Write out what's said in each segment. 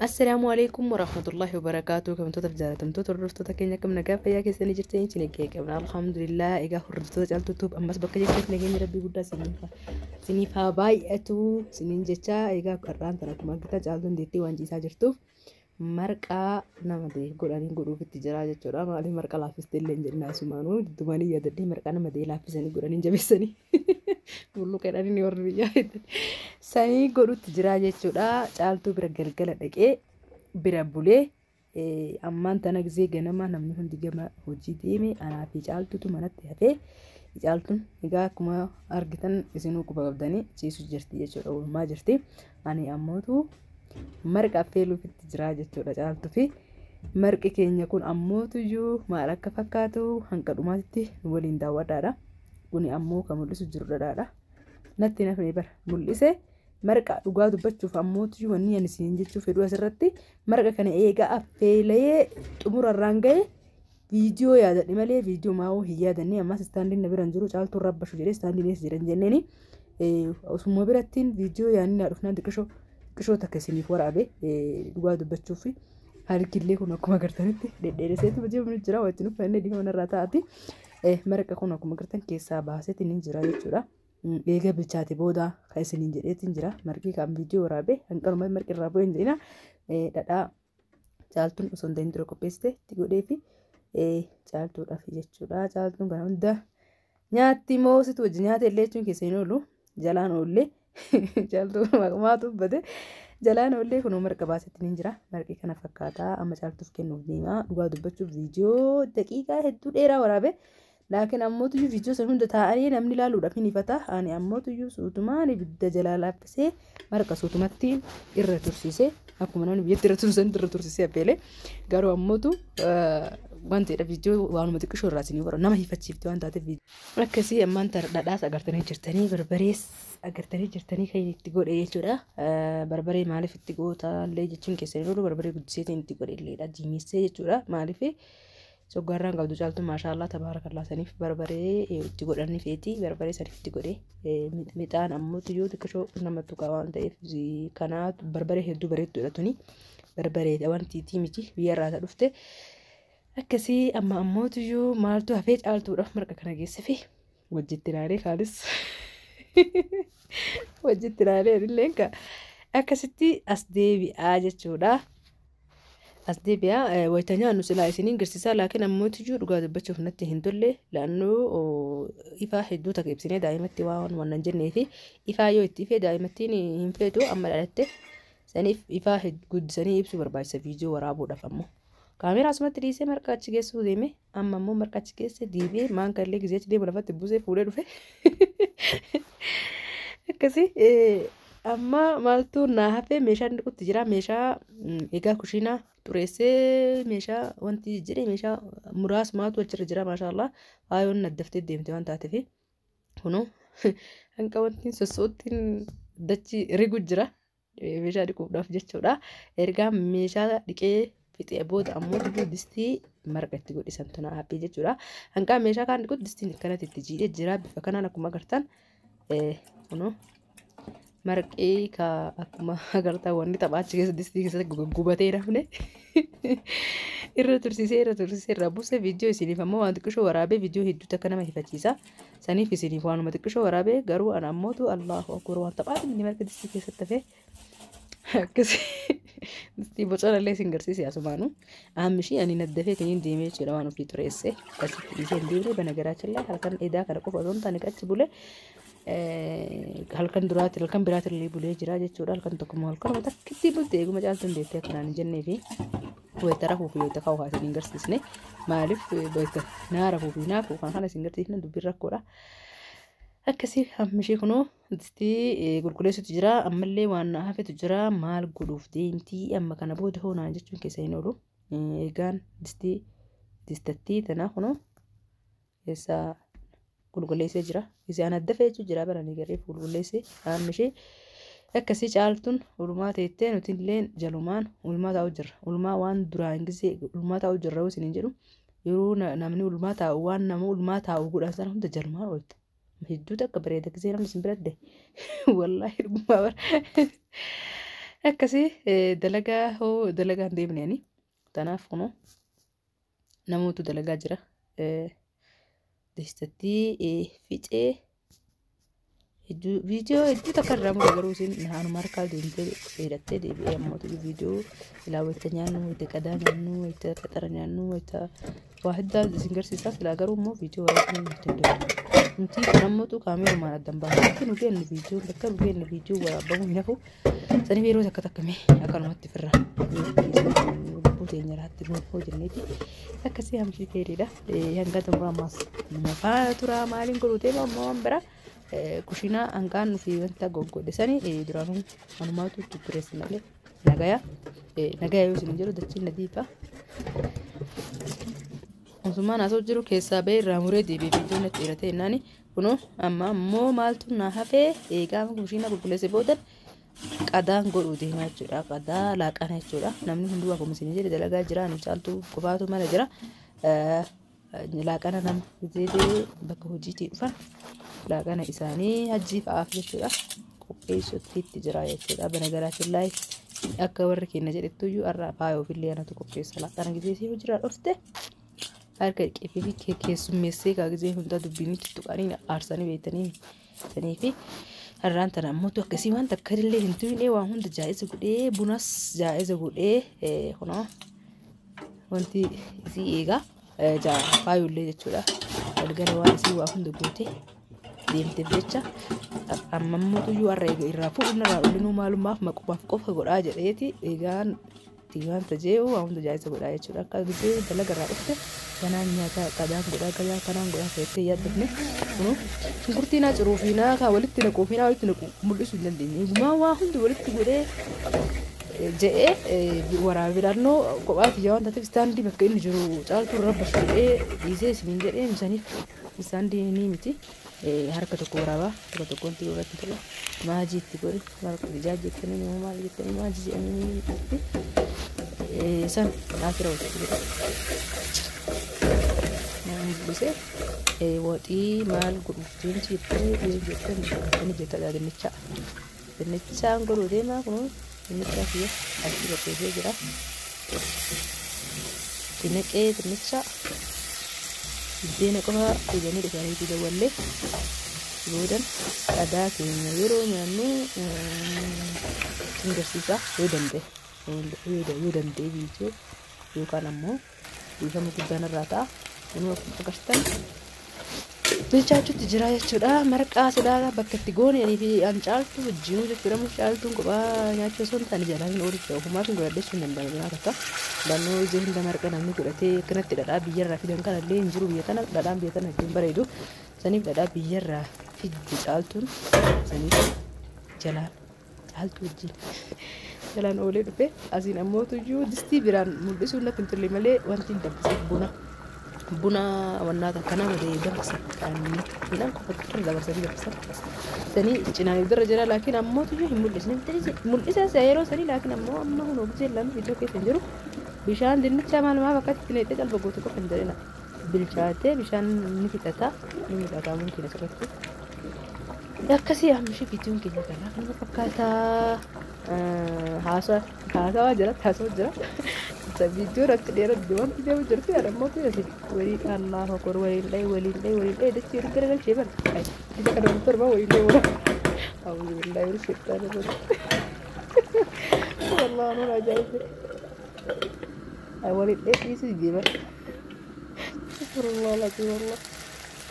Assalaamu alaikum warahmatullahi wabarakaatuh. Kabajamtoota fi jaalatamtoota hordoftoota keenya, akkam nagaa fayyaa keessanii jirtanii? Isin eegee qabna, alhamdulillah. Egaa hordoftoota Caaltuu Tube, ammas bakka jirtanitti nageenya rabbii guddaa isiniif haa baay'atu isiniin jecha. Egaa har'aan tana akkuma argitan Caaltuun deettee waan ciisaa jirtuuf marqaa nama ta'e godhanii godhuufitti jira jechuudha. Maaliif marqa laaffistee illee hin jedhin, asumaanuu duddumaanii yaadadhee marqaa nama ta'e laaffisanii godhanii jabeessanii bulluqeedhaan inni warri biyyaa sanii godhutti jira jechuudha. Caaltuu bira galgala dhaqee bira bulee, ammaan tana gisee ganama namni hundi gama hojii deeme, anaa fi Caaltuutu manatti hafee. Caaltuun egaa akkuma argitan isinuu quba qabdanii ciisu jirti jechuudha. Oolmaa jirti. Ani ammootu marqa affeeluufitti jira jechuudha Caaltuu fi marqi keenya kun ammootuyyuu maal akka fakkaatu hanqa dhumaatti nu waliin daawwadhaadha. Kuni ammoo kan mul'isu jiru dhadhaadha. Natti nafne bara mul'ise marqa. Dhugaa dubbachuuf ammootuyyuu wanni ani isiniin jechuu fedhu asirratti, marqa kana eegaa affeelee xumurarraan ga'e viidiyoo yaadadhe malee viidiyoo maa'oo hin yaadanne. Ammas istaandiin na bira hin jiru. Caaltuun rabbashu jedhee istaandiin eessa jiran jenneeni osuma birattiin viidiyoo yaadni naa dhufnaan xiqqishoo xiqqishoo takka isiniif waraabe. Dhugaa dubbachuuf harkillee kun akkuma agartanitti dhedheeresseetu jiru jira, wajjin uffannee dhiifama narraa taa'ati. Marqa kun akkuma agartan keessaa baaseetiin hin jira jechuudha. Eega bilchaate booda kan isiniin jedheetiin jira. Marqii kan viidiyoo waraabee hanqanuma marqi irraa bu'ee hin jedhina. Dhadhaa Caaltuun osoo hin ta'in dura qopheessite itti godhee fi Caaltuudhaaf jechuudha. Caaltuun kana hunda nyaatti moo situ wajji nyaata illee jechuun keessa hin oolu. Jalaan oollee Caaltuu maatu uffate jalaan oollee. Kunoo marqa baasetti ni jira. Marqi kana fakkaataa amma Caaltuuf kennuuf deema. Dhugaa dubbachuuf viidiyoo daqiiqaa hedduu dheeraa waraabe. Laakiin ammootuyyuu viidiyoo sana hunda taa'anii namni ilaaluudhaaf hin ifata. Ani ammootuyyuu suutumaan ibidda jalaa laaffisee marqa suutumatti irra tursiisee, akkuma namni biyyatti irra tursan irra tursiisee affeelee, garuu ammootu wanti jedha viidiyoo waanuma xiqqishoo irraa isinii warra nama hifachiifte waan taateef akkasii. Ammaan tana dhadhaas agartanii jirtanii, barbarees agartanii jirtanii kan itti godhe jechuudha. Barbaree maaliif itti goota illee jechuun keessanii oolu, barbaree guddiseetiin itti godhe illeedha, diimessee jechuudha. Maaliif soggaarraan qabdu Caaltu, maashaallaa tabaarakallaa, saniif barbaree itti godhanni feeti, barbaree saniif itti godhe. Mixaan ammoo yoo xiqqishoo namatti tuqa waan ta'eef kanaa barbaree hedduu bareedduudha tuni, barbaree wantiitii miti biyyarraa ta dhufte. Akkasii amma ammootuyyuu maaltu hafee? Caaltuudhaaf marqa kana geesse fi wajjitti ilaalee, kaanis wajjitti ilaalee illee akkasitti as deebi'aa jechuudha. As deebi'aa wayita nyaannu silaa isiniin garsiisaa, laakiin ammootiyyuu dhugaa dubbachuuf natti hin tolle, laannoo ifaa hedduu takka ibsinee daa'imatti waan wannan jennee fi ifaa yoo itti ifee daa'imattiin hin feetu amma dhalatte, saniif ifaa guddisanii ibsuu barbaachisa viidiyoo waraabuudhaaf. Ammoo kaameraa asumatti dhiisee marqa achi geessuu deeme. Amma ammoo marqa achi geesse deebi'ee maanka illee gisee achi deemu lafatti buusee fuudhee dhufe. Akkasii amma maaltu naa hafe? Meeshaan dhiqutti jira. Meeshaa egaa kushiinaa xureessee meeshaa wanti jedhee meeshaa muraasumaatu achirra jira. Maashaallah, faayoon naddaftee deemte waan taateef kunoo hanqa wanti sossoottiin dachi rigu jira meeshaa dhiquudhaaf jechuudha. Ergaa meeshaa dhiqee fixee booda ammoo distii marqa itti godhisan tuna haphee jechuudha. Hanqaa meeshaa kaan dhiqutti distiin akkanatti itti jiidhee jira bifa kanaan akkuma agartan. Kunoo marqii ka akkuma agartan wanni taphaa achi keessa distii keessatti gubatee nafne irra tursiisee irra tursiisee irra buuse. Viidiyoo isiniif ammoo waan xiqqishoo waraabee, viidiyoo hedduutu akka nama hifachiisa. Saniif isiniif waanuma xiqqishoo waraabee, garuu ana ammootu allahu akbar, waan taphaati inni marqa distii keessatti hafee akkasii distii boconallee isin garsiise asumaanu. Aammi ani naddafee tiniin deemee jechuudha, waan ofii xureesse akkasitti dhiisee hin deemne. Bana garaachillaa halkan edaa kana qofa osoo hin taane achi bule, halkan duraati halkan biraati illee bulee jira jechuudha. Halkan tokko halkanuma takkitti bulte eeguma Caaltuun deettee akkanaan hin jennee fi wayita rafuu fi wayita ka'uu isin hin garsiisne. Maaliif wayita naa rafuu fi naa ka'u kana isin garsiisne? Dubbiin rakkoodha. Akkasii hammi ishee kunoo distii qulqulleessutu jira. Ammallee waan na hafetu jira. Maal godhuuf deemtii amma kana booda hoonaan jechuun keessa hin oolu. Egaan distii distattii tana kunoo keessaa qulqulleessee jira. Isaan adda feechuu jira baranii garee qulqulleessee hammi ishee akkasii. Caaltuun ulmaa teettee, nuti illee jalumaan ulmaa taa'u jirra. Ulmaa waan duraan gisee ulmaa taa'u jirra yoo isiniin jedhu, yeroo namni ulmaa taa'u waan nama ulmaa taa'u godhan sana hunda jalumaan oolta. Hedduu takka bareeda gisee namni isin biratti, wallaahi dhugumaa bara. Akkasii dalagaa hoo dalagaa hin deemne ani. Tanaaf kunoo namootu dalagaa jira. Deessattii ficee viidiyoo hedduu takka irraa mure garuu isin naanuma harkaa deemtee dheerattee deebi'ee ammoo viidiyoo ilaa wayita nyaannu, wayita qadaa nyaannu, wayita qaxara nyaannu, wayita waa hedduu isin garsiisaa silaa garuu immoo viidiyoo waraabuu hin danda'u. Nuti kun ammootu kaameerumaan addan baafnee bakka nu geenye viidiyoo bakka nu geenye viidiyoo waraabamuu hin hafu. Saniif yeroo takka takka mee akkanumatti firra lubbuu teenya irratti goonfoo jenneeti akkasii hamshii keeriidha. Hanga xumura ammaas nama faana tura maaliin godhu ta'e ammoo waan biraa kushiinaa hanqaan fi wanta goggodhe sani duraanuu anumaatu tuttureesse malee nagaya nagaya yoo isin jedhu dachiin nadiifa. Osumaan asoo jiru keessaa ba'ee irraa muree deebi'ee viidiyoon natti dheeratee jennaani kunoo amma ammoo maaltu na hafee eegaa kushiinaa qulqulleesse boodan qadaan godhuu deemaa jechuudha. Qadaa laaqana jechuudha. Namni hunduu akkuma isin jedhe dalagaa jira. Ani caaltuu qofaatu mana jira. Laaqana nama gizee bakka hojiitii dhufan laaqana isaanii hajjii fa'aaf jechuudha. Qopheessuutti itti jira jechuudha. Banagaraatiin laay akka warri keenya jedhettuyyuu har'a faaya ofiillee anatu qopheessa. Laaqana gizee isii hojiirraa dhufte harka dhiqee fi keessummeessee kaa gizee hundaa dubbiin tuttuqanii aarsanii beektanii sanii fi har'aan tana ammoo akkasii waan takka illee hin tuyne waan hunda jaa'iza godhee bunas jaa'iza godhee kunoo wanti isii eegaa faayullee jechuudha. Galgala waan isii waa hunda gootee deemteef jecha amma ammoo tuyyuu har'a irraa fuudhu irraa ulinuu maalummaaf maqumaaf qofa godhaa jedheeti eegaan wanta jee'u waan hunda jaa'iza godhaa jechuudha. Akka gisee dalaga irraa dhufte kanaan nyaata qadaan godhaa qadaa kanaan godhaa fe'attee yaaddafne kunoo shunkurtii naa ciruu fi naa kaa walitti naquu fi naa walitti naquu mul'isuu hin dandeenye. Eegumaa waa hundi walitti godhee je'ee waraabee naannoo kophaa kiyya waan taateef istaandii bakka inni jiru caaltuu irra bashuudhee dhiisee isiniin jedhee misaniif istaandii ni miti. Harka tokko waraabaa harka tokkoon itti irratti tola maajii itti godhe marqa dijaaj jettanii maal jettanii maajii jedhanii san naafira hojjetu jedha. Mul'ise waxii maal godhuuf deemti jettanii jettanii jettadha dinnicha. Dinnichaan godhuu deemaa kun dinnichaa kiyya asii qopheessee jira. Dinaqee dinnicha buddeena qofa fidanii dhufanii dawwallee boodan qadaa keenya yeroo nyaannu isin garsiisa yoo danda'e yoo danda'e viidiyoo yookaan ammoo dhiifama guddaan irraa ta'a. Kunoo akkuma agartan bilchaachuutti jira jechuudha. Marqaa silaa bakka itti goone anii fi an caaltuu wajjinuu jechuudha. Muf caaltuun kophaa nyaachuu osoo hin taane jalaan hin oolu jechuudha. Ofumaaf hin godhadheessuu hin danda'amu nyaata akka. Dannoo ija hunda marqa namni godhatee akkanatti dhadhaa biyyarraa fidan kanallee hin jiru biyya tana dhadhaan biyya tana ittiin bareedu. Saniif dhadhaa biyyarraa fiddi caaltuun saniif jalaan caaltuu wajjin jalaan oolee dhufe asiin ammoo tuyyuu distii biraan mul'isuun natti hin tolle malee wanti hin danfiseef buna. Buna wannaa akkanaa malee danfisan midhaan qofa irra dabarsanii danfisan. Sanii cinaan irra jira laakiin ammoo tuyyuu hin mul'isne. Mul'isa yeroo sanii laakiin ammoo amma hunoo gisee lama iddoo keessa hin jiru. Bishaan dinnichaa maal maaf akkatti itti naqxee calba goote qofa hin jedhina. Bilchaatee bishaan ni fixata. Ni mul'ata mumkin asirratti. Akkasii ammishii viidiyoon keenya kanaa kanuma fakkaata. Haasawaa jira haasawaa jira. Viidiyoo irratti dheeratti wanti deemu jirti ammoo tuyyasi waliin Allahu akbar waliin dhaye waliin dhaye waliin dhaye dachee waliin garagalchee bara. Isa kana waliin torba waliin dhaye wala. A'uudhu billahi min shaytaani rajiim. Wallah nuun ajaa'ibde. Waliin dhaye dhiisuu didee bara. Astaghfirullah al-azim wallah.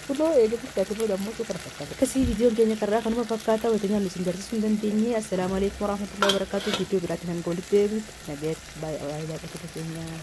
Kunoo eega bilchaate booda ammoo kana fakkaata. Akkasii viidiyoon keenya karraa kanuma fakkaata wayita nyaannu isin garsiisuu hin dandeenye. Assalaamu alaikum warahmatullahi wabarakatuh. Viidiyoo biraatiin hanga walitti deebinutti nagaatti baay'ee baay'ee baay'ee keenya.